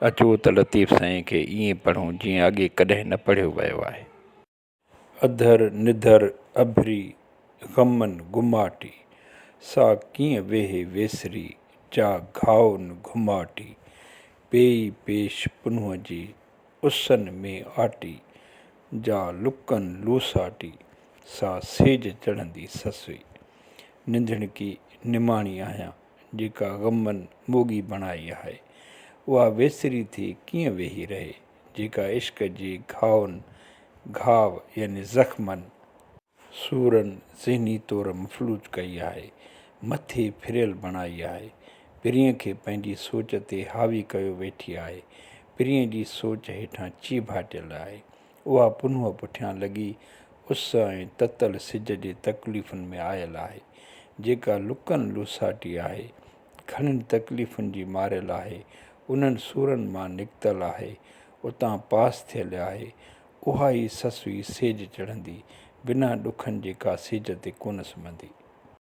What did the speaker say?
اچو ته لطيف سائين کي ائين پڙهون جيئن اڳي ڪڏهن نه پڙهيو ويو آهي. اڌر نڌر اڀري، غمن گماٽي، سا ڪيئن ويهي ويسري، جا گهائن گهماٽي، پيئي پيش پنهونء جي، اسن ۾ آٽي، جا لڪن لوساٽي، سا سيج چڙهندي سسئي. ننڌڻڪي نماڻي آهيان، جيڪا غمن موڳي بڻائي آهي، اها ويسري ٿي ڪيئن ويهي رهي، جيڪا عشق جي گهائن، گهاو يعني زخمن، سورن ذهني طور مفلوج ڪئي آهي، مٿي ڦريل بڻائي آهي، پرينء کي پنهنجي سوچ تي حاوي ڪيو ويٺي آهي، پرينء جي سوچ هيٺان چيڀاٽيل آهي، اها پنهونء پٺيان لڳي اس ۽ تتل سج جي تڪليفن ۾ آيل آهي، جيڪا لڪن لوساٽي آهي، گهڻين تڪليفن جي ماريل آهي، انهن سورن مان نڪتل آهي، اتان پاس ٿيل آهي، اها ئي سسئي سيج چڙهندي، بنا ڏکن جي ڪا سيج تي ڪونه سمهندي.